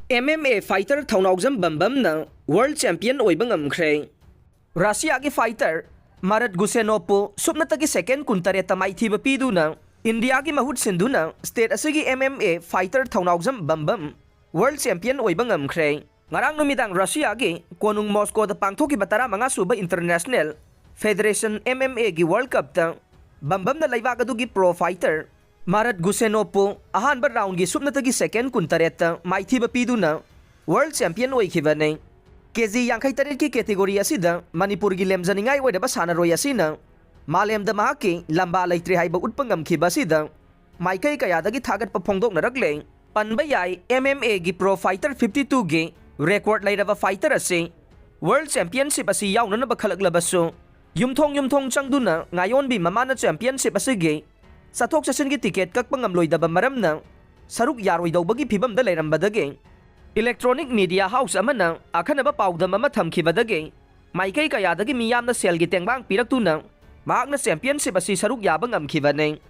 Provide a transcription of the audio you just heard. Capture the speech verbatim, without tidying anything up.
M M A fighter Thounaojam ꯕꯝꯕꯝꯅ world champion ꯑꯣꯏꯕ ꯉꯝꯈ꯭ꯔꯦ꯫ ꯔꯁꯤꯌꯥꯒꯤ fighter mart ꯒꯨꯁꯦꯅꯣꯞꯄꯨ ꯁꯨꯞꯅꯇꯒꯤ second ꯀꯨꯟꯇꯔꯦꯠꯇ ꯃꯥꯏꯊꯤꯕ ꯄꯤꯗꯨꯅ ꯏꯟꯗꯤꯌꯥꯒꯤ ꯃꯍꯨꯠ ꯁꯤꯟꯗꯨꯅ state ꯑꯁꯤꯒꯤ M M A fighter Thounaojam ꯕꯝꯕꯝ world champion ꯑꯣꯏꯕ ꯉꯝꯈ꯭ꯔꯦ꯫ ꯉꯔꯥꯡ ꯅꯨꯃꯤꯗꯥꯡ ꯔꯁꯤꯌꯥꯒꯤ ꯀꯣꯅꯨꯡ ꯃꯣꯁꯀꯣꯗ ꯄꯥꯡꯊꯣꯛꯈꯤꯕ ꯇꯔꯥꯃꯉꯥ ꯁꯨꯕ International Federation M M Aꯒꯤ World Cupꯇ ꯕꯝꯕꯝꯅ ꯂꯩꯕꯥꯛ ꯑꯗꯨꯒꯤ pro fighter ꯃꯥꯔꯠ ꯒꯨꯁꯦꯅꯣꯞꯄꯨ ꯑꯍꯥꯟꯕ roundꯒꯤ ꯁꯨꯞꯅꯇꯒꯤ second ꯀꯨꯟꯇꯔꯦꯠꯇ ꯃꯥꯏꯊꯤꯕ ꯄꯤꯗꯨꯅ world champion ꯑꯣꯏꯈꯤꯕꯅꯤ꯫ ꯀꯦ ꯖꯤ ꯌꯥꯡꯈꯩ ꯇꯔꯦꯠꯀꯤ category ꯑꯁꯤꯗ ꯃꯅꯤꯄꯨꯔꯒꯤ ꯂꯦꯝꯖꯅꯤꯡꯉꯥꯏ ꯑꯣꯏꯔꯕ ꯁꯥꯟꯅꯔꯣꯏ ꯑꯁꯤꯅ ꯃꯥꯂꯦꯝꯗ ꯃꯍꯥꯛꯀꯤ ꯂꯝꯕꯥ ꯂꯩꯇ꯭ꯔꯦ ꯍꯥꯏꯕ ꯎꯠꯄ ꯉꯝꯈꯤꯕ ꯑꯁꯤꯗ ꯃꯥꯏꯀꯩ ꯀꯌꯥꯗꯒꯤ ꯊꯥꯒꯠꯄ ꯐꯣꯡꯗꯣꯛꯅꯔꯛꯂꯦ꯫ ꯄꯟꯕ ꯌꯥꯏ, M M Aꯒꯤ pro fighter fifty twoꯒꯤ record ꯂꯩꯔꯕ fighter ꯑꯁꯤ world championship ꯑꯁꯤ ꯌꯥꯎꯅꯅꯕ ꯈꯜꯂꯛꯂꯕꯁꯨ, ꯌꯨꯝꯊꯣꯡ ꯌꯨꯝꯊꯣꯡ ꯆꯪꯗꯨꯅ ꯉꯥꯌꯣꯟꯕꯤ ꯃꯃꯥꯅ championship ꯑꯁꯤꯒꯤ ꯆꯠꯊꯣꯛ ꯆꯠꯁꯤꯟꯒꯤ ticket ꯀꯛꯄ ꯉꯝꯂꯣꯏꯗꯕ ꯃꯔꯝꯅ ꯁꯔꯨꯛ ꯌꯥꯔꯣꯏꯗꯧꯕꯒꯤ ꯐꯤꯕꯝꯗ ꯂꯩꯔꯝꯕꯗꯒꯤ electronic media house ꯑꯃꯅ ꯑꯈꯟꯅꯕ ꯄꯥꯎꯗꯝ ꯑꯃ ꯊꯝꯈꯤꯕꯗꯒꯤ ꯃꯥꯏꯀꯩ ꯀꯌꯥꯗꯒꯤ ꯃꯤꯌꯥꯝꯅ ꯁꯦꯜꯒꯤ ꯇꯦꯡꯕꯥꯡ ꯄꯤꯔꯛꯇꯨꯅ ꯃꯍꯥꯛꯅ championship ꯑꯁꯤ ꯁꯔꯨꯛ ꯌꯥꯕ ꯉꯝꯈꯤꯕꯅꯤ꯫